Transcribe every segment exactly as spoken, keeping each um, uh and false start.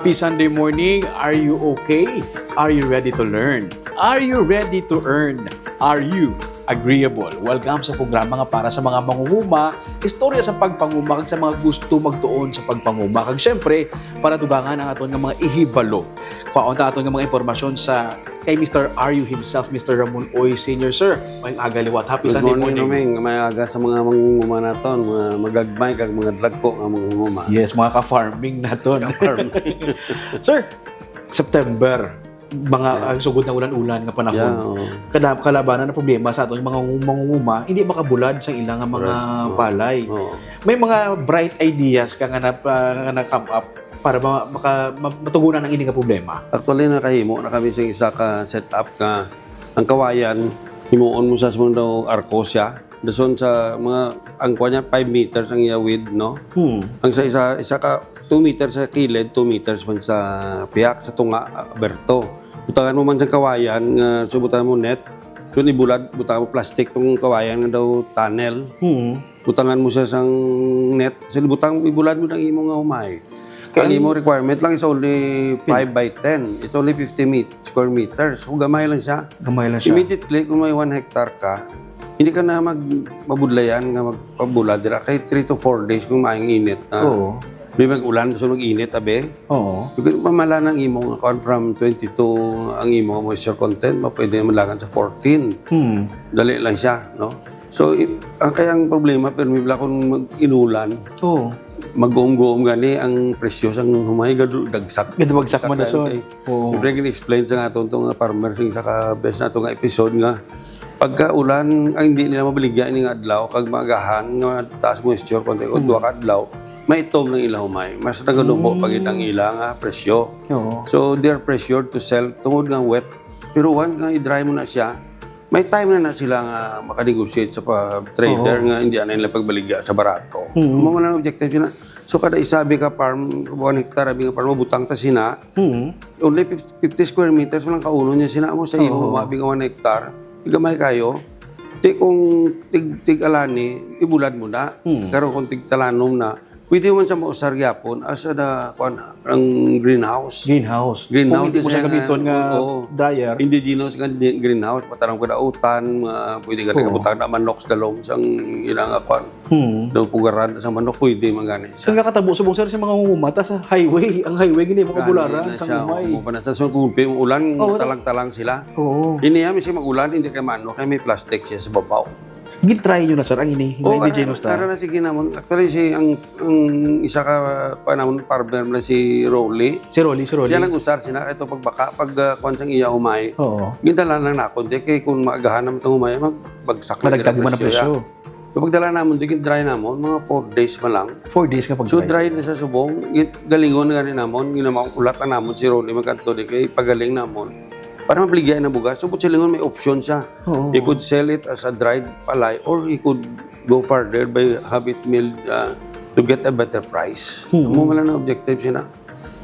Happy Sunday morning. Are you okay? Are you ready to learn? Are you ready to earn? Are you agreeable? Welcome sa programa nga para sa mga mangunguma, istorya sa pagpanguma kag sa mga gusto magtuon sa pagpanguma. Kag syempre, para tubangan ang aton nga mga ihibalo. Kwaon ta aton nga mga impormasyon sa kay Mister Aryu himself, Mister Ramon Uy Senior. Sir, may aga liwat. Happy Good Sunday morning, morning. Roming. May aga sa mga mangunguma naton, mga magagmay kag mga dagko nga mangunguma. Yes, mga ka-farming naton. Ka-farming. Sir, September, mga, Yeah. ah, sugod na ulan-ulan nga panahon. Yeah, oo. Kada-, kalabanan ang problema sa aton mga mangunguma, hindi makabulad sa ilang nga mga Correct. Oo. palay. Oo. May mga bright ideas ka nga napa-, nga na-come up para ma-, maka-, ma-, matugunan ang ini nga problema? Actually, nakahimo na kami sa isa ka setup nga ang kawayan, himuon mo sa, sa daw arko siya. Dason sa mga, ang kuwan niya, five meters ang iya width, no? Hmm. Ang sa isa, isa ka two meters sa kilid, two meters man sa piyak, sa tunga, ah, aberto. Butangan mo man sa kawayan nga, so butangan mo net, kung ibulad, butangan mo plastic tong kawayan nga daw tunnel. Hmm. Butangan mo siya sang net, so butang, ibulad mo ang imo nga humay. Kaya Ang ang imo requirement lang is only Fif- five by ten. It's only fifty met-, square meters. So, gamay lang siya. Gamay lang siya. Immediately, kung may one hectare ka, hindi ka na mag-, mabudlayan nga magpabulad dira. Kay three to four days kung maayong init na. Oo. May mag-ulan, so mag-init, abe. Oo. Because mamala ng imo nga kuwan from twenty-two ang imo moisture content, mapwede malangan sa fourteen. Hmm. Dali lang siya, no? So, i-, ang kayang problema, pero may bala kung mag-inulan, Oo. mag-uom-guom gani ang presyo sang humay, gadu-, dagsak. Gadumagsak man na, Dagsak sir. kay Oo. Siyempre, gin-explain sa nga aton tong farmer sing sa ka-, best na to nga episode nga pagka ulan, ang hindi nila mabaligya ini nga adlaw, kag maagahan nga taas moisture, konti o Hmm. duha ka adlaw, maitom ng ila humay. Mas naganubo Hmm. pa gid ang ila nga presyo. Oo. So, they are pressured to sell tungod nga wet. Pero once nga i-dry mo na siya, may time na na sila nga makanegotiate sa pa-, trader Oo. nga hindi anay nila pagbaligya sa barato. Mm. Amo man ang objective sina. So, kada isa abi ka farm, one hectare abi nga farm, mabutang ta sina. Mm. Only fifty, fifty square meters man ang kaunon niya sina mo sa imo Oo. abi nga one hectare. Gamay kayo. Ti kung tig-, tig-alani, ibulad mo na. Mm. Karon kung tig-talanom na, pwede man sa mausar gyapon as the, kuwan, ang greenhouse. Greenhouse. Greenhouse Kung hindi mo siya siya nga, gamiton nga oo. dryer. Indigenous nga di-, greenhouse, patanom ka na utan, mga pwede ka Oo. nakabutang na manok sa dalom sang ila nga kuwan. Hmm. Daw pugaran sa manok, pwede man gani siya. Kaya katabo subong, sir, sa mga humata sa highway. Ang highway, gini, mga Gani bularan, na sa siya, humay. oo, pa na sa, so, kung pi-, ulan, Oo, talang-talang sila. Oo. Ini, ah, may siya mag-ulan, hindi kay manok, kay may plastic siya sa babaw. Gin-try nyo na, sir, ang ini, nga Oo, indigenous ara, ta? ara na, sige namon. Actually, si, ang, ang isa ka, pa namon, farmer na si Rolly. Si Rolly, si Rolly. Siya lang usar, sina, ito pagbaka, pag, ah, kuwan sang iya humay. Oo. Gindala lang nakon, di kay kung maagahan naman itong humay, magbagsak na Madagdag din ang man ang presyo, presyo. ya. So, pagdala namon, di gin-dry namon, mga four days pa lang. Four days nga So, pag-dry. dry na sa subong, gin-, galingon na gani namon, ginamaulat na namon si Rolly magkanto, di kay pagaling namon. Para mabaligya na bugas, so, but silingon may option siya. Oo. He could sell it as a dried palay or he could go further by have it milled, uh, to get a better price. Hmm. Amo man lang ang objective sina.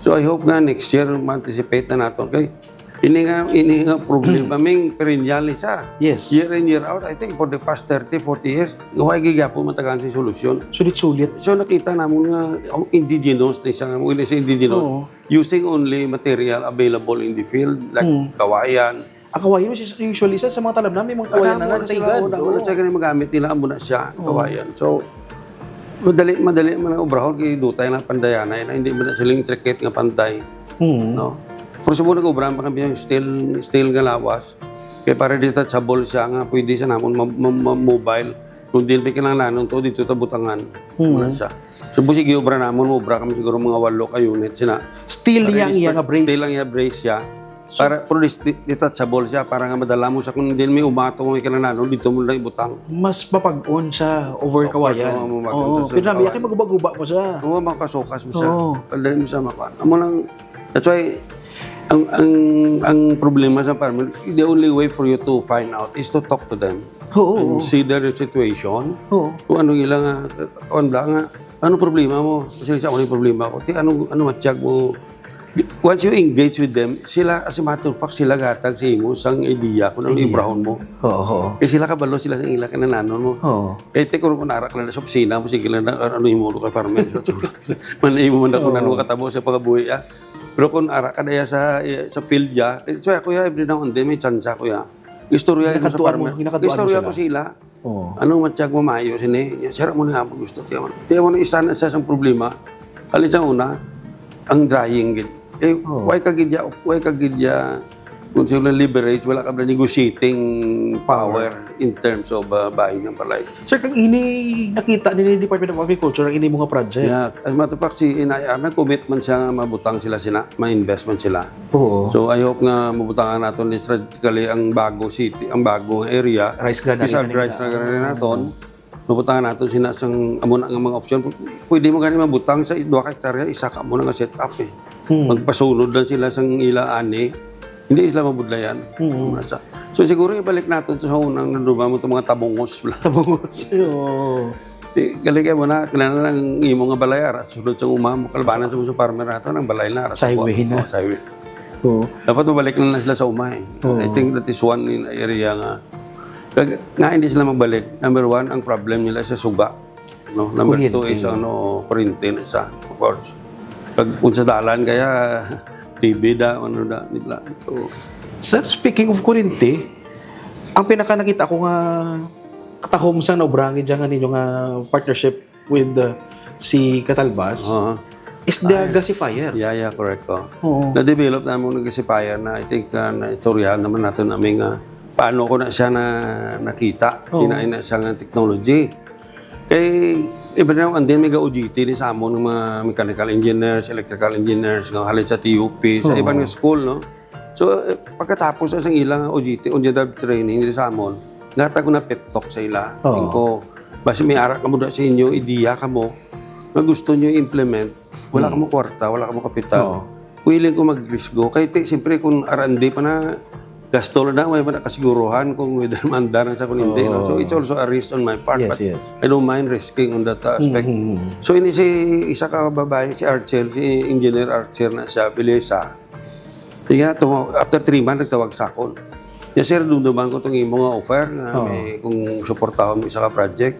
So, I hope nga next year, ma-anticipate na naton. Kay, ini nga, ini nga problema, may perennial ni siya. Yes. Year in, year out, I think for the past thirty, forty years, wala gyapon matagaan si solusyon. Sulit-sulit. So, nakita namon nga, oh, indigenous ni siya, nga muli sa indigenous. Oo. Using only material available in the field, like Hmm. kawayan, Ang kawayan, us-, usually, sa, sa mga talamnan, may mga kawayan Wala na mo na sa sila, edad. wala mo na Oo. siya gani magamit nila, amo na siya, Oo. kawayan. So, madali, madali man ang obrahon kay dutay lang pandayanay na, hindi man na sila intricate nga panday, Hmm. no? Pero subong nag-obra pa kami ang steel, steel nga lawas. Kay para detachable siya nga pwede sa namon ma-, ma-, ma-, mobile. Kung di may kinahanglanon to, dito ta butangan. Hmm. Amo na siya. So, busig giobra namon, obra kami siguro mga walo ka unit sina. Steel Para iya ang is-, iya nga brace. steel ang iya brace siya. So, Para, pero dis-, di-, detachable siya, para nga madala mo sa kung din may umato, may kinahanglanon, dito mo lang ibutang. Mas mapag-on siya over Of course, kawayan. oo, mapag-on Oo, siya sa pero nabi, kawayan. Kay maguba-guba mo siya. Oo, makasukas mo siya. Oo. Dali mo siya makuha. Amo lang, that's why, ang, ang, ang problema sa farmer, the only way for you to find out is to talk to them. Oo, And oo. see their situation. Oo. Kung ano ila nga, uh, kuwan bala nga, ano problema mo? Kasi sa ako yung problema ko. Ti, ano, ano matyag mo? Once you engage with them, sila, as a matter of fact, sila gatag sa imo sang idea kung ano Idea. ibrahon mo. Oo, oo. Kay sila kabalo sila sa ila kinahanglanon mo. Oo. Kay ti, kung, kung narak lang sa opisina mo, sige lang na, ano, imo ka farmer, sulat-sulat. Man, imo man ako Oo. na katabo sa pangabuhi, ah. Pero kung ara ka daya sa, sa field ya, eh, so, kuya, every now and then, may chance, kuya. Istorya ko sa Ginakadtuan mo, farmer. Ginakadtuan mo Istorya sila. ko sila. Oo. Anong matiyag mo maayo sini? Sira mo na nga gusto. Tiyan mo, tiyan mo na isa na sa isang problema. Halin sa una, ang drying gid. Eh, Oo. why ka gid ya, why ka gid ya, kung sila leverage, wala ka ba negotiating power in terms of, uh, buying ng palay? Sir, kag ini nakita ni Department of Agriculture ang ini mga project. Yeah, as a matter of fact, si N I R, nag-commit man siya nga mabutang sila sina, ma-investment sila. Oo. So, I hope nga mabutangan naton ni strategically ang bago city, ang bago area. Rice granary Bisag kanina. rice granary naton, mabutangan naton sina sang amo na nga mga option. Pu-, pwede mo gani mabutang sa duha ka hektarya, isa ka mo na nga setup eh. Hmm. Magpasunod lang sila sang ila ani, hindi sila mabudlayan. Hmm. Amo na sa-, so, siguro ibalik naton to sa unang nanduman mo itong mga tabungos. Tabungos, oo. Ti, gali kay mo na, kinahanglan ang imo nga balay, ara, sulod sa uma mo, kalabanan sa mga farmer nato, ang balay na, ara, Sa highway na. Oh, sa highway. Oo. Dapat mabalik na lang sila sa uma, eh. Oo. I think that is one in area nga, kag-, nga hindi sila magbalik. Number one, ang problem nila sa suga, no? Number two Kuryente. is, ano, kuryente na isa, of course. Pag, kung sa dalan kaya, T V da, ano da, di ba? So, Sir, speaking of kuryente, ang pinaka nakita ko nga katahom sa naubrangi dyan nga ninyo nga partnership with, uh, si Katalbas Oo. is the Ah, gasifier. Yeah, yeah, correct ko. Oo. Na-develop naman ng gasifier na, I think, uh, naistoryahan naman natin namin nga paano ko na siya na nakita, Oo. kinain na siya ng technology. Kay, even now, and then may ga-O J T ni sa amon, mga mechanical engineers, electrical engineers, nga halin sa T U P, sa Oo. iban nga school, no? So, eh, pagkatapos sa isang ilang O J T, on the job training, diri sa amon, ngatag ko na pep talk sa ila. Oo. Tingko, basi may ara kamo da sa inyo, ideya kamo, nga gusto nyo i-implement, wala Hmm. kamo kwarta, wala kamo kapital. Oo. Willing ko magrisgo. Kay ti, siyempre, kung R and D pa na, gasto lang na, may man nakasiguruhan kung whether maandar sa kung hindi, no? So, Oo. it's also a risk on my part, Yes, but yes. I don't mind risking on that, uh, aspect. Mm-hmm. So, ini si, isa ka babae, si Archel, si Engineer Archel na siya, Bilesa. Kaya to, after three months, nagtawag sa akon. Kaya, "Sir, dumduman ko tong imo nga offer, nga Oo. may, kung suportahon mo isa ka project."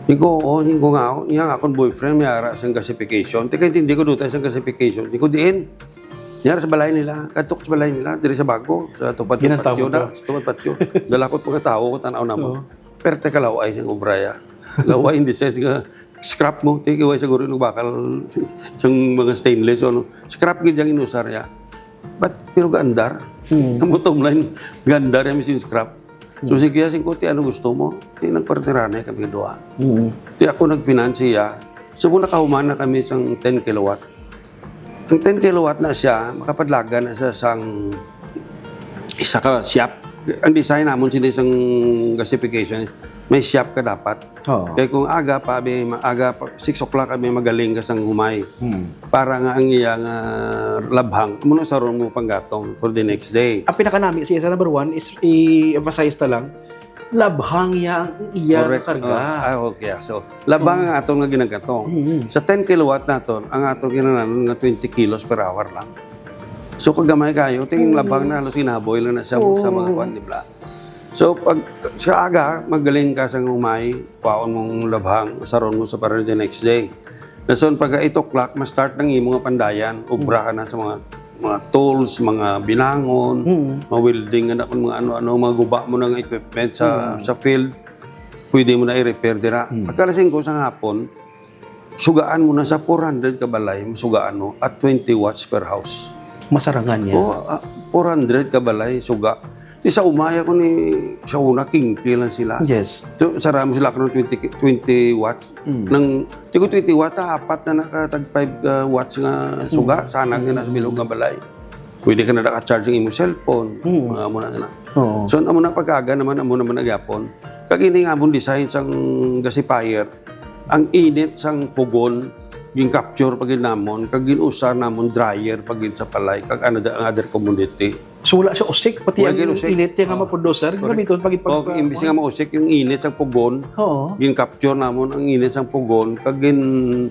Di ko, "Oo," di ko nga, "Niya nga akong boyfriend, may ara siyang gasification." Tika, hindi ko duta siyang gasification. Di ko, "Diin?" Niya sa balay nila, kadto ko sa balay nila, diri sa bago, sa tupad Ginantaw patyo mo na, to. sa tupad patyo. Dala ko pagkatawo ko, tanaw naman. Oo. Pero teka, laway siyang obra, ya. Laway in the sense nga, scrap mo, tikiway siguro yung bakal, isang mga stainless, o ano. Scrap gid yung inusar, ya. But, pero gaandar. Hmm. Ang bottom line, gaandar yung machine scrap. So, Hmm. sige, singko, ti, ano gusto mo? Ti, nagpartirana kami duha. Hmm. Ti, ako nagfinansiya. So, kung nakahuman na kami sang ten kilowatt. Ang ten kilowatt na siya, makapadlagan na siya sang isa ka shop. Ang design namon sila sang gasification, may shop ka dapat. Oo. Kaya kung aga pa, abi, ma-, aga pa, six o'clock, abi, magaling ka sang humay. Hmm. Para nga ang iyang, ah, labhang, amo na saron mo panggatong for the next day. Ang pinakanami siya sa number one is i-emphasize ta lang, labhang niya ang iya Correct. karga. Ah, ah, okay. So, labhang Mm. ang aton nga ginagatong. Mm. Sa ten kilowatt naton, ang aton ginananon nga twenty kilos per hour lang. So, kagamay kayo, ting Mm. labhang na halos ginaboy lang na sa, Oo. sa mga kwan, di ba? So, pag sa aga, magaling ka sa humay, kwaon mong labhang, saron mo sa para the next day. Dason pagka eight o'clock, ma-start ang imo nga pandayan, obra ka na sa mga, mga tools, mga binangon, Mm. mga welding, anak, mga ano-ano, mga guba mo na nga equipment sa, Mm. sa field, pwede mo na i-repair dira. Mm. Pagka alas singko sa hapon, sugaan mo na sa four hundred ka balay, sugaan mo at twenty watts per house. Masarangan niya. Oh, ah, four hundred ka balay, suga. Ti sa umaya ko ni, sa una, kinki lang sila. Yes. So, sara mo sila karon twenty, twenty watts. Mm. Nang, ti ko twenty watts, ah, apat na nakatag five, ah, watts nga suga, Mm. sana nga nasa bilog nga balay. Pwede ka na naka-charge ang imong cellphone, Mm. mga amo na na. Oo. So, amo na pagkaga naman, amo naman nagyapon. Kag ini nga among design sang gasifier, ang init sang pugon, gin-capture pa gid namon, kag gin-usar namon dryer pa gid sa palay, kag another, another commodity. So, wala siya usik, pati Wala ang gid usik. init niya nga Oh. maproducer, Correct. gamiton pa gid pag-, Oh, pag-, imbis nga mausik yung init sa pugon, Oo. gin-capture namon ang init sa pugon, kag gin-,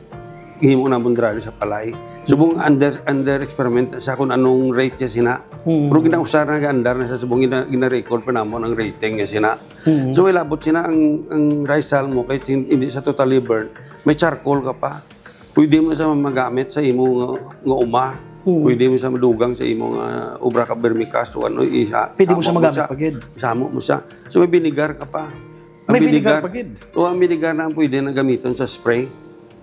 himo namon dryer sa palay. Subong under, under experiment sa kung anong rate niya sina. Hmm. Pero ginausar na, andar na sa subong, gina-, gina-record pa namon ang rating niya sina. Hmm. So, ilabot sina ang, ang rice hull mo, kahit hin-, hindi sa totally burn, may charcoal ka pa. Pwede mo na sa magamit sa imo nga, nga uma. Oo. Pwede mo siya madugang sa imong, ah, obra ka vermicast o ano, isa-, Pwede mo siya magamit pa gid. Isamo mo siya. So, may vinegar ka pa. Ang May vinegar vinegar pa gid. O, ang vinegar na ang pwede na gamiton sa spray.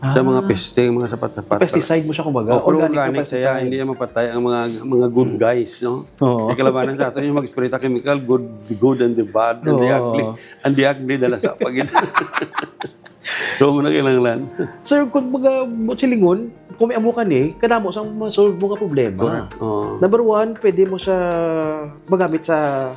Sa mga Ah. peste, mga sapat-sapat. Pesticide mo siya, kumbaga. O, pero Organic na organic siya, pesticide. Hindi niya mapatay ang mga, mga good guys, no? Oo. May kalabanan sa ato, yung mag-spray ta chemical, good, the good and the bad, and the Oo. ugly. And the ugly, dala sa pagid. So, mo na kinahanglan. Sir, kung mga silingon, kung may amo ka ni, kadamo sang ma-solve mo nga problema. Correct. Oo. Number one, pwede mo siya magamit sa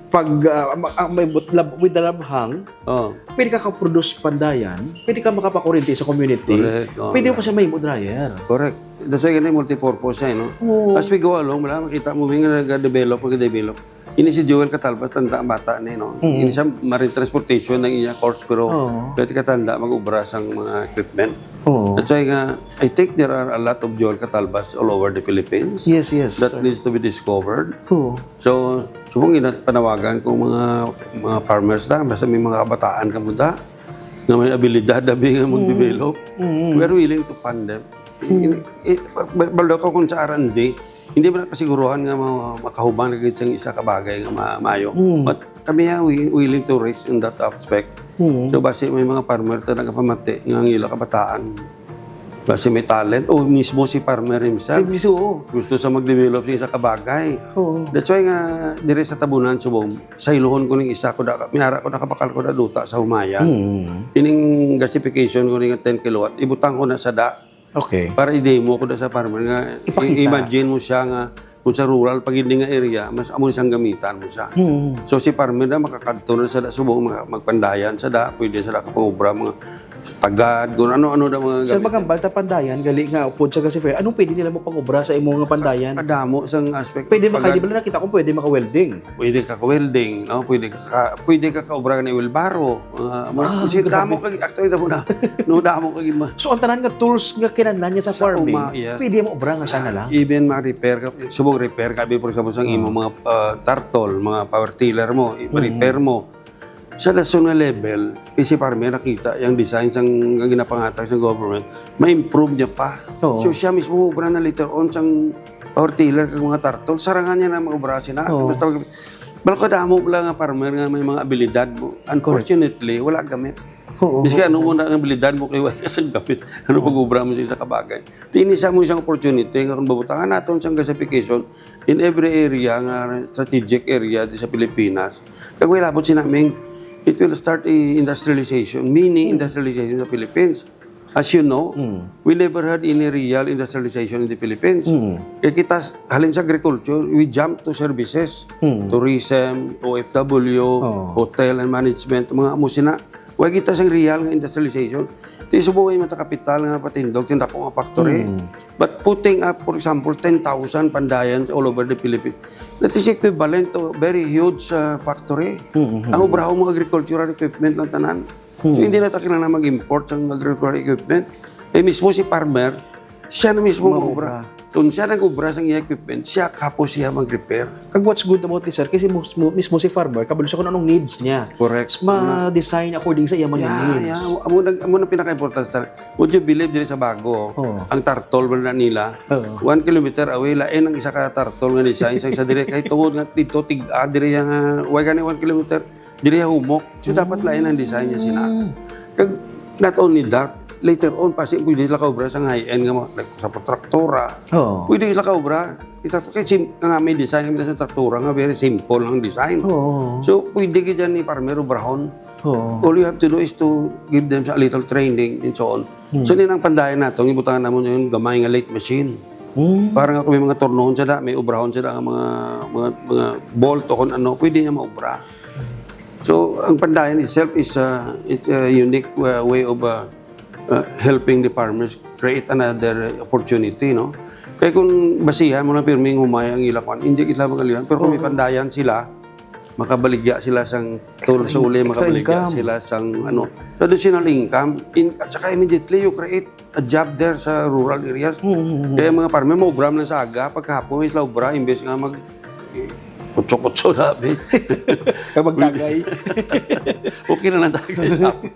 pag, ah, ma-, ah, may but-, lab-, with the labhang, Oh. pwede ka ka-produce pandayan, pwede ka makapakuryente sa community. Correct. Oh, Pwede mo yeah. pa siya mahimo dryer. Correct. That's why gani multi-purpose siya, eh, no? Oo. As we go along, wala, makita mo, may nga nag-develop, nag-develop. Ini si Joel Catalbas, tanda ang bata ni, no? Mm. Ini siya marine transportation ang iya course, pero Oo. pwede ka tanda mag-obra sang mga equipment. Oo. That's why nga, I think there are a lot of Joel Catalbas all over the Philippines Yes, yes, that sir. needs to be discovered. Oo. So, subong ina panawagan kong mga, mga farmers na, basta may mga kabataan ka mo da, nga may abilidad, dabi nga mo Mm. develop, Mm. we are willing to fund them. Mm. Ini, i-, ba-, balo ko kung sa R and D, hindi man nakasiguruhan nga ma-, makahuman na gid sang isa ka bagay nga ma-, maayo. Mm. But kami, ah, wi-, willing to raise in that aspect. Mm. So, basi may mga farmer ta nagapamati nga ang ila kabataan. Basi may talent. O mismo si farmer himself. Si, si, oo. Gusto sa mag-develop sa isa ka bagay. Oo. That's why nga, dire sa Tabunan, subong, sa iluhon ko ning isa ko da, may ara ko nakapakal ko da duta sa Humayan. Mm. Ining gasification ko ning ten kilowatt, ibutang ko na sa da. Okay. Para i-demo ko na sa farmer nga, Ipakita. i-, imagine mo siya nga, kung sa rural, pag hindi nga area, mas amo siyang gamitan mo siya. Hmm. So, si farmer na makakadto na sa da, subong, mga magpandayan sa da, pwede sa da kapangobra, mga tagad, kung ano-ano na mga Sir, gamitan. Magambal ta pandayan, gali nga, upod sa gasifier, anong pwede nila mo pangobra sa imo nga pandayan? Kadamo sang aspect. Pwede Pagad- makadibla na kita kung pwede maka-welding. Pwede ka ka-welding, no? Pwede ka, ka-, pwede ka kaobra ni wheelbarrow. Mga, mga, Ah, kasi grabe. Damo kag, actually, damo na. No, damo kag ma- So, ang tanan nga tools nga kinahanglan niya sa Sa farming, uma, yes. pwede mo obra nga siya na lang? Even ma-repair ka, subong repair ka, for example, sa Ah. imo mga, ah, turtle, mga power tiller mo, i-, Mm. repair mo. Sa lason nga level, si farmer nakita yung design sang, nga ginapangatag sa government, ma-improve niya pa. Oo. So, siya mismo obra na later on sang power tiller kag mga turtle, sarangan niya na mag-obra sina. Oo. Basta mag-, balo kadamo lang nga farmer nga may mga abilidad mo. Correct. Unfortunately, wala gamit. Oo, Miski oo, ano oo. mo na ang abilidad mo kay wala sa gamit. Ano Oo. pag-obra mo sa isa ka bagay? Tini sa mo isang opportunity nga kung babutangan naton sang gasification in every area nga strategic area di sa Pilipinas. Kag wala labot sinaming, it will start a industrialization, mini Hmm. industrialization sa Philippines. As you know, Mm. we never had any real industrialization in the Philippines. Mm. Kaya kita, s-, halin sa agriculture, we jump to services, Mm. tourism, O F W, Oh. hotel and management, mga amo sina. Wa kita sang real nga industrialization. Di subong ay mata kapital nga patindog, tinda ko nga factory. Mm. But putting up, for example, ten thousand pandayan all over the Philippines, that is equivalent to very huge, uh, factory. Mm, mm, Ang mm. obrahon mo agricultural equipment lang tanan. So, Hmm. hindi na ta kinahanglan mag-import sang agricultural equipment. Eh, mismo si farmer, siya na mismo Mag-obra. mag-obra. Kung siya nag-obra sang iya equipment, siya kapos siya mag-repair. Kag what's good about this, sir, kasi mo-, mo-, mismo si farmer, kabalo siya kung anong needs niya. Correct. Ma-design according sa iya man nga Yeah, needs. yeah. Amo na, amo na pinaka-importante. Would you believe diri sa Bago, Oo. ang turtle wala na nila? Oo. One kilometer away, lain ang isa ka turtle nga design sa isa diri. Kay tungod nga dito, tig-, ah, diri nga, why gani one kilometer? Diri humok. So, dapat lain ang design niya sina. Mm. Kag, not only that, later on, pasi, pwede sila kaobra sa high-end nga mga, like, sa traktora. Oo. Pwede sila kaobra. Kita, kay sim-, nga may design, nga sa traktora nga very simple ang design. Oo. So, pwede gid yan ni farmer obrahon. Oo. All you have to do is to give them a little training and so on. Hmm. So, ni nang pandayan nato, ang ibutangan namon yung gamay nga lathe machine. Hmm. Para nga kung may mga tornohon siya da, may obrahon siya da, nga mga, mga, mga bolt o kung ano, pwede niya maobra. So, ang pandayan itself is, uh, it's a unique, uh, way of, uh, uh, helping the farmers create another opportunity, no? Kaya kung basihan mo lang pirming humay ang ila kwan, hindi kita magaliwan. Pero kung may Oo. pandayan sila, makabaligya sila sang tool Extra sa uli, in-, extra makabaligya income. sila sang, ano, additional income. In, at saka immediately you create a job there sa rural areas. Mm, mm, mm. Kaya mga farmer, maubra man sa aga, pagkahapon, may sila ubra, imbes nga mag, kutso-kutso na, be. Kaya magtagay. Okay na lang tagay sa hapon.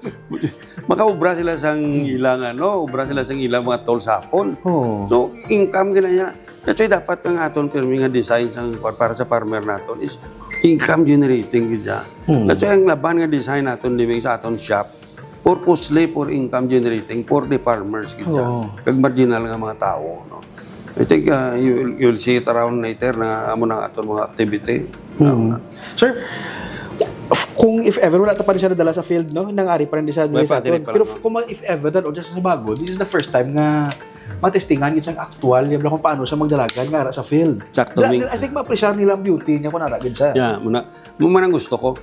Makaobra sila sang ilang, ano, obra sila sang ilang mga tools sa hapon. Oo. So, income gina niya. That's why dapat ang aton pirmi nga design sang, para sa farmer naton is income generating gid siya. Hmm. That's why ang laban nga design naton living sa aton shop, purposely for income generating for the farmers gid siya. Oo. Kag marginal nga mga tawo, no. I think, uh, you will, you'll see it around later na amo na aton mga activity. Hmm. Sir, f- kung if ever wala ta pa rin siya nadala sa field, no, nang ari pa rin di siya May sa pa, aton. Dire pa Pero lang, f- kung ma- if ever that or just sa bago, this is the first time nga matestingan gid siyang aktual, yung kung paano siya magdalagan nga ara sa field. Sakto, Dira- Ming. I think ma-appreciate nila ang beauty niya kung ara gid siya. Yeah, muna, mo man ang gusto ko.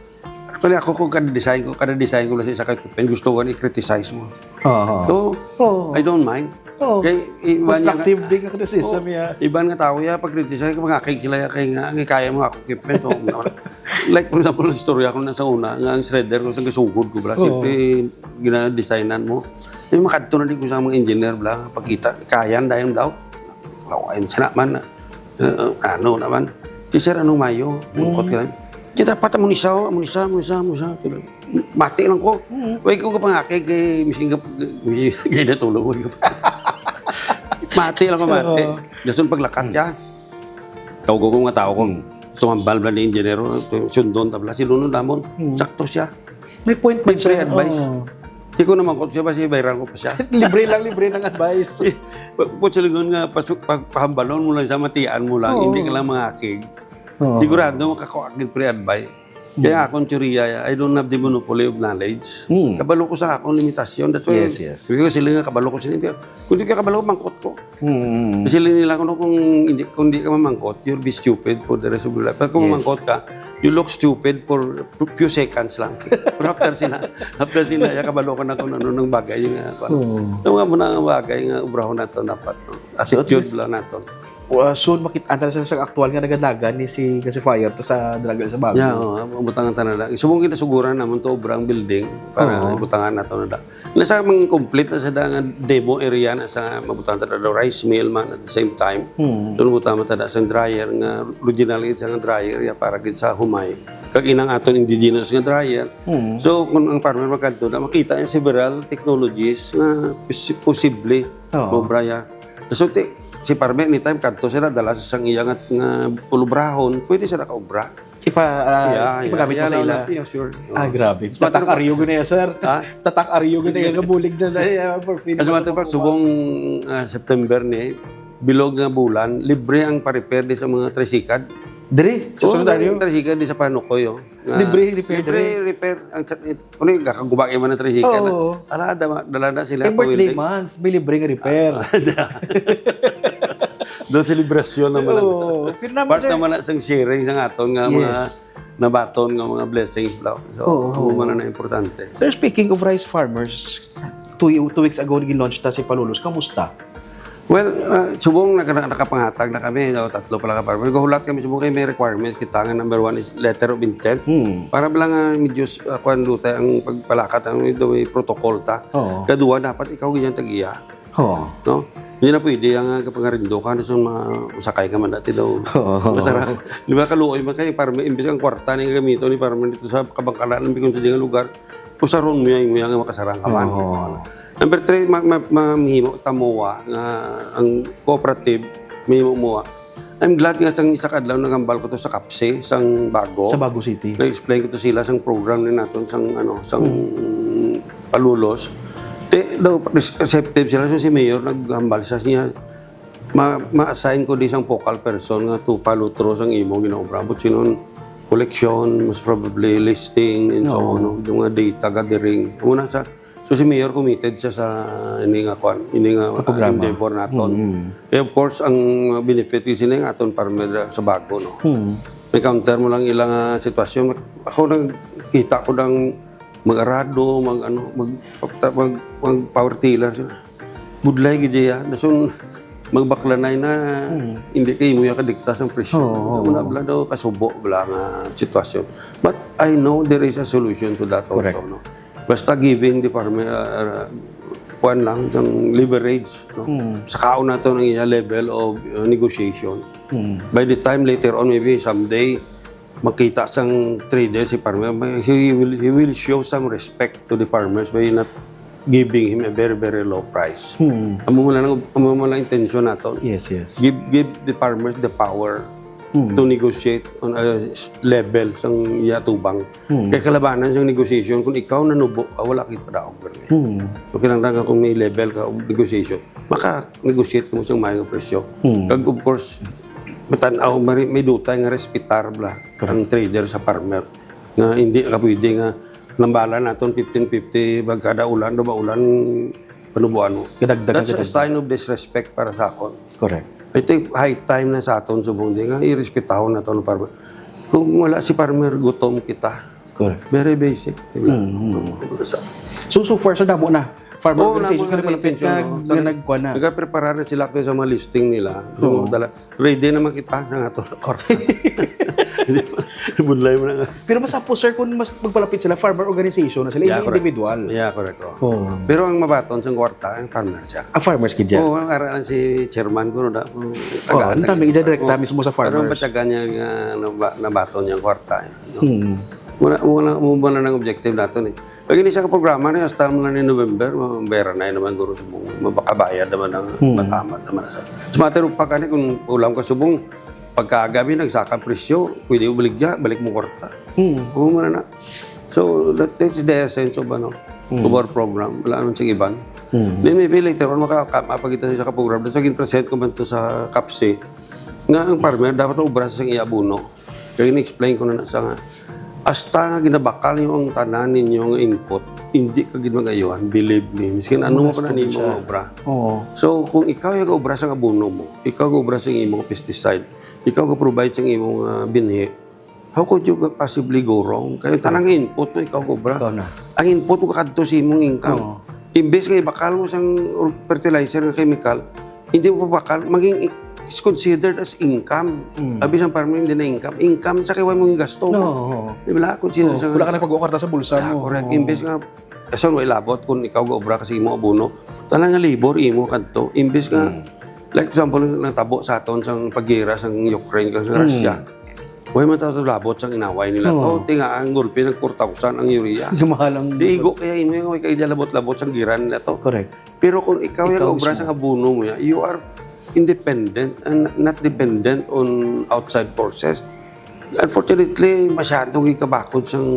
Actually, ako kung kada design ko, kada design ko lang sa isa ka equipment, gusto ko i-criticize mo. Oo. So, Oo. I don't mind. Oo. Kay, iba niya nga, Constructive din ang criticism Oo. niya. Iban nga tao ya pag-criticize, mga kay sila ya kay nga, nga kaya mo ako equipment mo. Like, for example, istorya ko na sa una, nga ang shredder ko sa gasugod ko, bala, Oo. siyempre, gina-designan mo. Yung makadto na din ko sa mga engineer, bala, pagkita, kaya na dayon daw. Lawayan siya naman na. Eh, ano naman? Si Sir, anong mayo? Bungkot Mm. ka lang. Kita pa, amo ni siya, oh, amo ni siya, amo ni siya, amo ni siya. Mati lang ko. Mm. Wait ko kapangakig kay mising kap-, kay natulog. Wait ko. Mati lang ko, mati. Oo. Dason paglakat Mm. niya. Tawag ko nga tao kung Mm. tumambal ba ni engineer, sundon tabla, sinunod namon. Mm. Sakto siya. May point May din siya. pre-advice. Oo. Di ko naman kung siya ba, siya bayran ko pa siya. Libre lang, libre ng advice. Eh, pa-, putsalingon nga, pasu-, pa-, pahambalon mo lang siya, matian mo lang, Oo. hindi ka lang mangakig. Oo. Sigurado makakuha kag pre-advice. Kaya Mm. akong teorya, I don't have the monopoly of knowledge. Mm. Kabalo ko sa akong limitasyon. That's why, Yes, yes. sabi ko sila nga, kabalo ko sila. Kung di ka kabalo, mangkot ko. Mm. Kasi nila ko, no, kung hindi, kung di ka mamangkot, you'll be stupid for the rest of your life. Pero kung Yes. mamangkot ka, you look stupid for few seconds lang. Pero after sina, after sina, ya kabalo ko na kung ano nang bagay nga, ano. Oo. Yung mga muna nga bagay nga obrahon nato dapat, no? So, at Attitude least, lang nato. uh, soon makit-, anta na sa, sa aktual nga nagadagan ni si, kasi fire ta sa Dalaga sa Bago. Yeah, oo, mabutangan ta na lang. Subong kita suguran namon to, obra ang building para Oo. ibutangan nato na lang. Nasa mga complete na sa da nga demo area na sa mabutangan ta na rice mill man at the same time. Hmm. Doon mo tama ta na sa dryer nga original gid sa nga dryer ya para gid sa humay. Kag inang aton indigenous nga dryer. Hmm. So, kung ang farmer magkadto na, makita niya several technologies nga pos-, posible Oo. maobra ya. So, ti-, si farmer anytime kadto sila, dala sa sang iya nga, nga pulubrahon, pwede sila kaobra. Ipa-, ah, Yeah, yeah, ipagamit mo yeah, sa no, ila? no, yeah, sure. Ah, Oo. grabe. As a matter of Tatak fact, aryo gud na yan, sir. Ha? Tatak aryo gud na yan. Nabulig na na, eh, for free As a naman matter of fact, ako. subong, ah, September ni, bilog nga bulan, libre ang pa-repair di sa mga tricycle. Diri, sa Oo, sunod may aryo? tricycle di sa Panukoy, oh. Nga Libre repair libre diri? repair. Ang sa-, ano yung kakagubay man ng tricycle na? Oo. Ala, dama-, dala na sila Kay pa birthday welding. month, may libre nga repair. Ah, da. Doon selebrasyon naman ang Oo. Pero naman, Part sir, naman na sang sharing sang aton nga mga Yes. nabaton nga mga blessings, bro. So, Oo. amo man na importante. Sir, speaking of rice farmers, two, two weeks ago, nag-launch ta si Palulos. Kamusta? Well, ah, subong naka-, nakapangatag na kami, no, tatlo pala ka farmer. Gahulat kami subong kay may requirement kita nga number one is letter of intent. Hmm. Para ba lang, ah, medyo, ah, kuwan, lutay ang pagpalakat, ang may, may protocol ta. Oo. Kaduwa, dapat ikaw ganyan tag-iya. Oo. No? Hindi na pwede ang, ah, kapangarindo ka na sa mga usakay ka man dati daw. Oo. Masarang. Di ba, kaluoy man kayo, para may imbis ang kwarta na yung gamito ni para man dito sa kabangkalan ng bikon sa di nga lugar. Usaron mo yan, mo yan nga makasarang ka man. Oo. Number three, ma-, ma-, ma-, mahimo ta MOA nga ang cooperative, mahimo MOA. I'm glad nga sang isa ka adlaw nagambal ko to sa kapse, sang Bago. Sa Bago City. Na-explain ko to sila sang program ni naton, sang, ano, sang Hmm. Palulos. Te, daw, res-, receptive sila. So, si Mayor naghambal siya, siya, ma-, ma-assign ko di sang focal person nga to follow through sang imo ginaobra. But sinon, collection, most probably listing, and so Oo. on, no? Yung mga data gathering. Una sa, so si Mayor committed siya sa ini nga kwan, ini nga, Sa programa. endeavor naton. Mm. Kaya of course, ang benefit is ini nga aton farmer sa Bago, no? Mm. May counter mo lang ilang, ah, sitwasyon. Ako nagkita ko ng mag-arado, mag, ano, mag, mag, mag power tiller sila. Budlay gid ya. Dason magbaklanay na, Hmm. hindi kay mo ya kadiktas ang presyo. Oo, oo. Wala, wala daw kasubo, wala nga sitwasyon. But I know there is a solution to that Correct. also, no? Basta giving the farmer, uh, uh, kuwan lang, yung leverage, no? Hmm. Sa kaon nato ng iya level of, uh, negotiation. Hmm. By the time later on, maybe someday, makita sang trader si farmer, may, he will, he will show some respect to the farmers by not, giving him a very, very low price. Hmm. Amo man lang, amo man lang intention nato. Yes, yes. Give, give the farmers the power Hmm. to negotiate on a s-, level sang iya tubang. Hmm. Kay kalabanan sang negotiation, kung ikaw nanubo ka, wala kay padaog gani. Hmm. So, kinahanglan nga kung may level ka og negotiation, maka-negotiate ka mo sang maayong presyo. Hmm. Kag, of course, matan-aw, mari-, may dutay nga respetar bala Correct. ang trader sa farmer. Nga hindi ka pwede nga lambalan naton fifteen fifty, bag kada ulan, duba ulan, panubuan mo. Kadagdagan, That's a kadagdagan. sign of disrespect para sa akon. Correct. I think high time na sa aton subong di nga irespetahon naton ang farmer. Kung wala si farmer, gutom kita. Correct. Very basic, di ba? Mm, mm. Sa So, so far, so damo na. Farmer Oo, organization namo ka na nagpalapit intention, ka, no? nga Tani-, nagkuha na. nagaprepara na sila sa mga listing nila. So, Oo. dala-, ready naman kita sa ato na kwarta. Hindi pa, budlay mo na nga. Pero mas apo, sir, kung mas magpalapit sila, farmer organization na sila, Yeah, hindi correct. individual. Yeah, correct, oh. Oo. Pero ang mabaton sa kwarta, ang farmer siya. Ang farmers gid siya. Oo, ang aralan si chairman ko, no, da, Oo, tagaan ang tami, taga-, idadirekta oo. mismo sa Pero ang farmers. batyagan niya nga naba-, nabaton niya ang kwarta, eh, no? Hmm. Wala, wala, wala nang objective nato, eh. Lagi ni sa programa ni hasta man ni November, mabera na naman guro sa mga mabakabayad naman ang Hmm. matamat naman sa. Sa matter of fact, ani, kung ulam ka subong, pagkagabi nagsaka presyo, pwede mo baligya, balik mo kwarta. Hmm. Oo, man na. So, that, that's the essence of, ano, Hmm. of our program. Wala naman sa iban. Hmm. Then maybe later on, maka-, mapagita sa ka program. So, gin-present ko man to sa kapsi. Nga ang farmer, dapat obra sa iya abono. Kaya in-explain ko na na sa nga, hasta nga ginabakal niyo ang tanan ninyo nga input, hindi ka gid mag-ayuhan, believe me. Miskin ano mo Mas pa na nimo siya. nga obra. Oo. So, kung ikaw yung obra sa abono mo, ikaw yung obra sa imong pesticide, ikaw yung provide sa imong, ah, binhi, how could you possibly go wrong? Kaya tanang input mo, ikaw yung obra. Ikaw na. Ang input mo kadto sa imong income. Oo. Imbes nga ibakal mo sang fertilizer nga chemical, hindi mo pabakal, maging i-, is considered as income. Mm. Abi sang farmer, hindi na income. Income sa kay wa mo yung gasto mo. No, oo. Di ba? Consider Oo, sa wala ka na pag-ukarta sa bulsa Ah, mo. correct. Oo. Imbes nga, asan mo ilabot kung ikaw gaobra kasi imo abono. Tanang nga labor, imo kadto. Imbes nga, Mm. like example, nang tabo sa aton sang paggira sang Ukraine kag sa Mm. Russia. Way man tayo labot sang inaway nila. Oo. To, tinga ang gulpi, nag four thousand ang urea. Yung mahal ang Di igo kaya imo yung way kay labot-labot sang gira nila to. Correct. Pero kung ikaw yung Ikaw obra mismo. sa abono mo, ya, you are independent and not dependent on outside forces. Unfortunately, masyadong ikabakod sang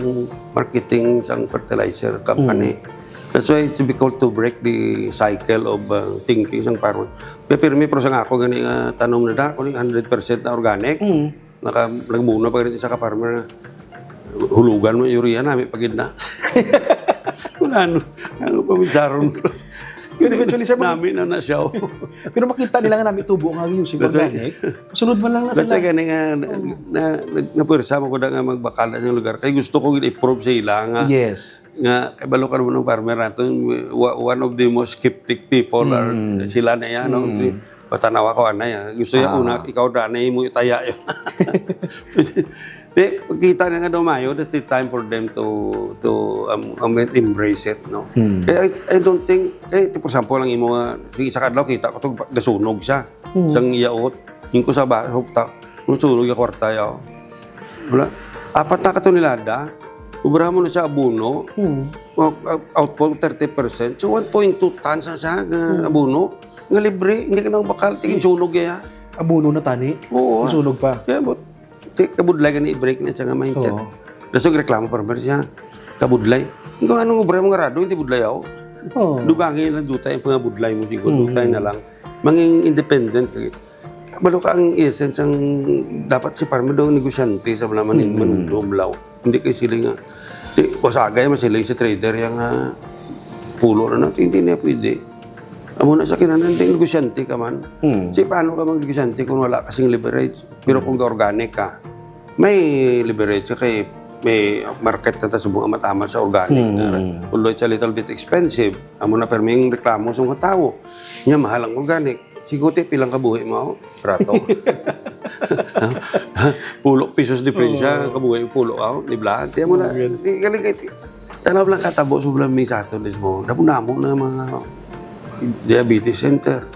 marketing sang fertilizer company. Mm. That's why it's difficult to break the cycle of, uh, thinking sang farmer. Kaya pirmi, pero sa nga ako gani nga tanom na da, kung hundred percent na organic, Mm. naka-, nagbuno pa ganito sa ka-farmer, hulugan mo, urea, nami pa gid na. Kung ano, ano pa, magsaron. Pero eventually, sir, mag- Nami na na siya, oh. Pero makita nila nga nami tubo nga using That's right. organic. Sunod man lang na That's sila. why gani nga, na, Oh. na, nag-, napwersa mo ko na nga magbakal na sa lugar. Kay gusto ko gid i-prove sa ila nga, Yes. nga, kay balo ka naman ng farmer nato, wa-, one of the most skeptic people are Mm. sila na yan, no? Mm. Si, patanawa ko, anay, ah. Gusto niya Ah. una, ikaw na, anay mo itaya yun. Di, kita na nga daw mayo, that's the time for them to, to, um, um, embrace it, no? Hmm. Kaya I, I don't think, eh, for example, ang imo nga, sige, sa kadlaw, kita ko to, gasunog siya. Hmm. Sang iyaot, yung ko sa ba, hukta, yung sunog yung kwarta, yaw. Wala. Apat na katonelada, ubra mo na sa abono, Hmm. o, o, output thirty percent, so one point two tons sa, sa, nga Hmm. abono, nga libre, hindi ka na bakal, tingin Hmm. sunog ya. Abono na tani? Oo, Yung ah. sunog pa? Kaya mo, Ti, kabudlay gani i-break na siya nga mindset. Oo. Lasog reklamo pa naman siya. Kabudlay. Ikaw, anong obra mo nga rado? Hindi budlay ako. Oo. Dugangi lang dutay ang pangabudlay mo siguro. Mm. Dutay na lang. Manging independent. Balo ka ang essence ang dapat si farmer daw negosyante sa mga manin-, Mm. manundomlaw. Hindi kay sila nga, ti, wasagay man sila sa trader yang, ah, pulo na natin. Hindi na pwede. Amo na sa kinahanglan, di negosyante ka man. Hmm. Si paano ka mag-negosyante kung wala kasing leverage? Pero kung organic ka, may leverage ka kay may market na ta sa mga mataman sa organic. Hmm. Although it's a little bit expensive, amo na pero may reklamo sa mga tao. Niya, mahal ang organic. Siguti, pilang kabuhi mo ako? Rato. Pulo pesos diferensya, Oo. kabuhi, pulo ako, di ba? Di mo na, Oo, yun. di, galing kay, Tanaw lang katabo sa mga may sa aton mismo. Damo-damo na mga diabetes center.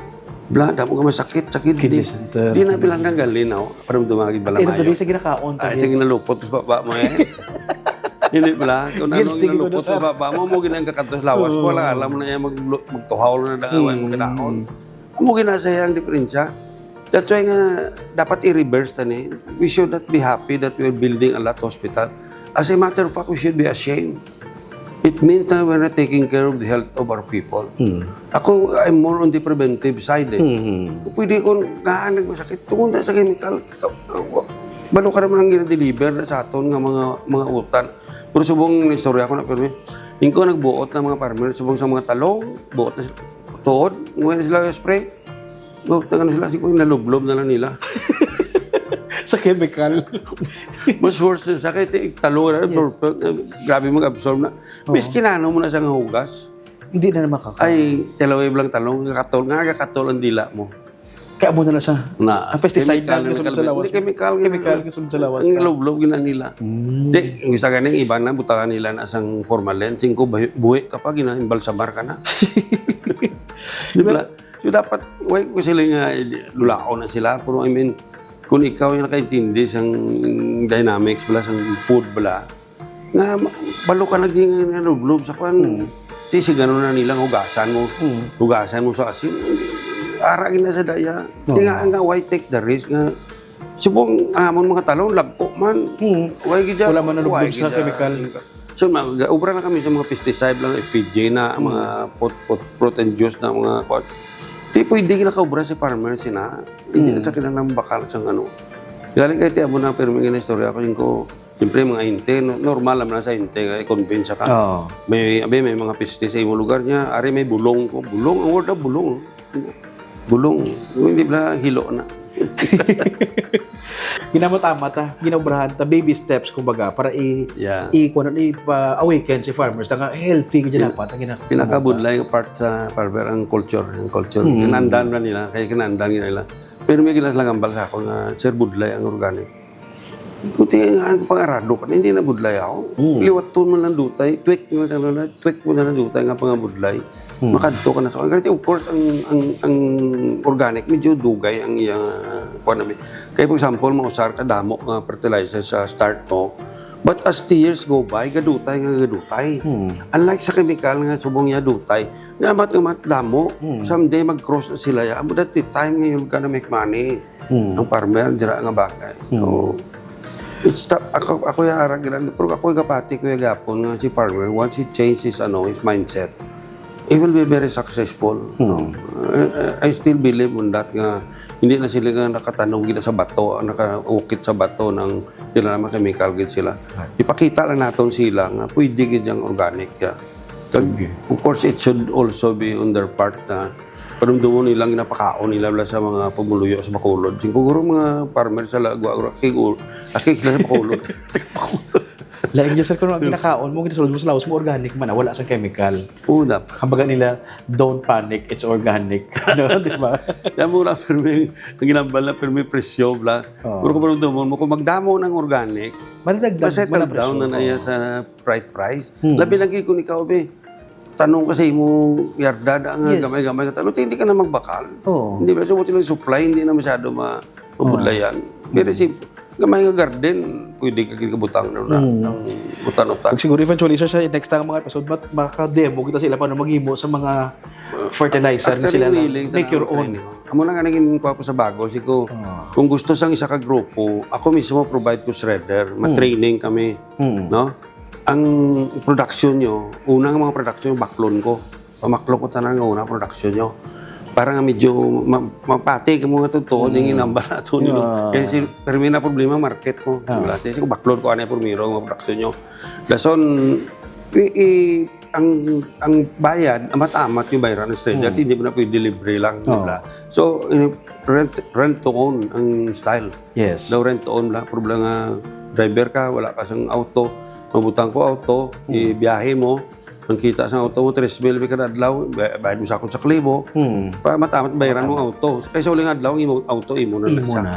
Bla, damo ka masakit, sakit. Kidney Di, center. di na bilang nanggalin, oh. Parang dumagid bala Pero mayo. Tuloy sa ginakaon, Ay, tuloy. Sige, nalupot sa baba mo, eh. Hindi pala. Kung ano ang Guilty, inalupot gud, sa sir. Baba mo, mo ginang kakatos lawas mo, Oo. Wala, alam mo na yan, mag-, magtuhaw na na, Mm. Magkadaon. Mo ginasa ang diferensya. That's why nga, dapat i-reverse ta ni. We should not be happy that we're building a lot hospital. As a matter of fact, we should be ashamed. It means that we're not taking care of the health of our people. Mm. Ako, I'm more on the preventive side eh. Mm. Pwede kung gaan nagmasakit, tungod na sa chemical, ka-, wa-, balo ka naman ang ginadeliver na sa aton nga mga, mga utan. Pero subong istorya ko na, pero yung ko nagbuot ng mga farmer, subong sa mga talong, buot na sila, tuod, ngayon na sila spray. Buot na ano sila, siguro nalublob na lang nila. Sa chemical. Mas worse na sakit eh, talong na, Yes. absorb-, eh, grabe mag-absorb na. Oo. Miskin ano mo na sa nga hugas. Hindi na naman kaka- Ay, talaway lang talong, kakatol, nga kakatol ang dila mo. Kaya mo na lang siya. Na, Ang pesticide chemical na na sulod sa kami. Lawas. Hindi, chemical na. Chemical na sulod sa lawas Ang na. Lublob, gina nila. Mm. Di, ang isa gani, iba na, butangan nila na sang formalin. Singko, buhi, buhi ka pa, gina-, imbalsamar ka na. Di ba? So, dapat, why ko sila nga, eh, lulaon na sila. Pero, I mean, kung ikaw yung nakaintindi sang dynamics bala, sang food bala, nga ma-, balo ka naging nalublob sa kwan. Mm. Ti, si ganun na nilang hugasan mo. Mm. Hugasan mo sa asin. Ara gina sa daya. Oo. Ti nga, nga, why take the risk nga, subong, amon mga talong, lagko man. Mm. Why gid Wala man nalublob why sa gid, chemical. So, mag-, obra na kami sa mga pesticide lang, F P J na, Mm. mga pot-, pot-, fruit and juice na, mga kwan. Ti, pwede nakaobra si farmer sina. Hindi na Mm. sa kinahanglan bakal sa ano. Galing kay ti, amo na, pero may istorya ko, yung ko, siyempre, mga inte, no-, normal naman sa inte, kaya convince ka. Oo. May, abi, may mga piste sa imong lugar niya, ari may bulong ko. Bulong, ang word na bulong. Bulong. Hindi ba hilo na? Ginamot-amot, ah. Ginaobrahan ta. Baby steps, kumbaga, para i-, Yeah. i-, kuwan, ipa-awaken si farmers. Nga healthy ka dyan Pin-, dapat. Ang gina-, pinakabudlay nga part sa farmer ang culture. Ang culture. Mm. Kinandan na nila. Kaya kinandan nila. Pero may ginaslang ambal sa ako nga, "Sir, budlay ang organic." Kuti ang pangarado ka, hindi na budlay ako. Mm. Liwaton mo lang dutay, tweak mo lang, tweak mo na lang dutay nga pangabudlay. Hmm. Makadto ka na sa, granted, of course, ang, ang, ang organic, medyo dugay ang iyang, ah, kuwan namin. Kaya, for example, mausar ka damo nga fertilizer sa start mo. But as the years go by, gadutay nga gadutay. Hmm. Unlike sa chemical nga subong niya dutay, nga amat, nga amat damo, Hmm. someday mag-cross na sila. Ya, amo that the time ngayon ka na make money. Hmm. Ang farmer, dira nga bagay. So, Hmm. it's ta-, ako, ako yung arang ilang, pero ako yung kapati ko yung gapon nga si farmer, once he changes his, ano, his mindset, he will be very successful. Hmm. No? I, I, I still believe on that nga hindi na sila nga nakatanog gid sa bato, nakaukit sa bato ng kailangan mga chemical gid sila. Right. Ipakita lang naton sila nga pwede gid yung organic, ya. Kag, Okay. of course, it should also be on their part na panumdumon nilang ginapakaon nila wala sa mga pumuluyo sa Bacolod. Siguro mga farmer sa Lagua, Ura-, King Ur-, Akig sila sa Bacolod. Lain niya, sir, kung ang ginakaon mo, ginasulod mo sa lawas mo, organic man, ah, wala sa chemical. Oo, dapat. Ang baga nila, "Don't panic, it's organic." Ano, di ba? Kaya mura, pero may, ang ginambal na, pero may presyo, bla. Oo. Pero kung panumdumon mo, kung magdamo ng organic, Madadagdag, ma-settle madadagdag down na presyo. na iya Oo. sa right price. Hmm. Labi lagi kung ikaw, be, tanong ka sa imo yarda, da nga Yes. gamay-gamay ka tanong, hindi ka na magbakal. Oo. Hindi ba, so, yung supply, hindi na masyado ma-, mabudlayan. Oo. Pero Mm. si gamay nga garden, pwede ka gid kabutang na, na, Mm. ng utan-utan. Pag siguro eventually, sir, sa next time mga episode, mat-, makaka-demo kita sila paano maghimo sa mga fertilizer nga Actually, sila lang. willing Make your talaga own. training. Amo na nga naging kuha ko sa bago, si ko, Ah. kung gusto sang isa ka grupo, ako mismo provide ko shredder, Mm. ma-training kami, Mm. no? Ang production nyo, unang mga production, baklon ko. Pamaklon ko tanan nga una production nyo. Para nga medyo ma-, mapati ka mga totoo, Mm. yung inambal nato nyo. Yeah. Kaya si, pero may na problema, market ko. Ah. Wala. Kasi ko baklon ko, ano yung primero, mga production nyo. Dason, i-, i-, ang, ang bayad, amat-amat yung bayaran ng stranger, Mm. hindi mo na pwede libre lang, di Oo. ba? So, eh, rent, rent to own ang style. Yes. Daw rent to own lang. Problema nga, driver ka, wala ka sang auto. Mabutang ko auto, Hmm. ibiyahe mo. Ang kita sa auto mo, tres mil kada adlaw, ba-, bayad mo sa akon sa kalibo. Hmm. Pa, matamat bayaran mo ang auto. Kaya sa uling adlaw, ang imo auto, imo na na Imo siya. na.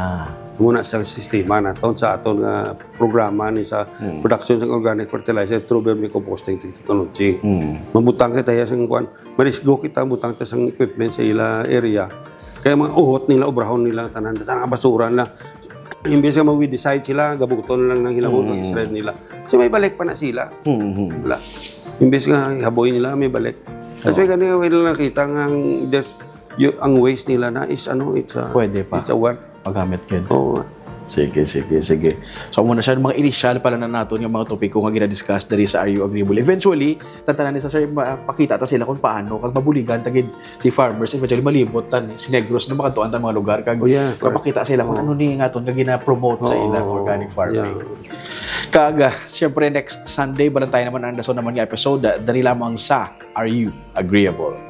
Imo na sa sistema naton, sa aton nga programa ni sa Hmm. production ng organic fertilizer through vermicomposting te-, technology. Hmm. Mabutang kita ya sa kuan, marisgo kita, butang ta sang equipment sa ila area. Kaya mga uhot nila, obrahon nila, tanan, tanan basura nila. Imbes nga mag-weedicide sila, gabuton lang ng hilamon, mm, straight nila. So may balik pa na sila. Mm-hmm. Wala. Imbes nga haboy nila, may balik. That's why kanina wala nakita nga ang, there's, y- ang waste nila na is ano, it's a, Pwede pa. It's a work. Magamit gid. Oo. Sige, sige, sige. So, muna siya, mga initial pala na naton yung mga topiko nga gina-discuss diri sa Are You Agreeable. Eventually, tantanan ni sa sir, ma- pakita ta sila kung paano, kag mabuligan ta gid si farmers, eventually malibot tan si Negros na makatuan ta mga lugar, kag Oh, yeah, correct. Mapakita sila kung ano ni nga aton nga gina-promote sa Oo, ilang organic farming. Yeah. Kag, ah, siyempre, next Sunday, balantayan naman ang dason naman nga episode, ah, diri lamang sa Are You Agreeable?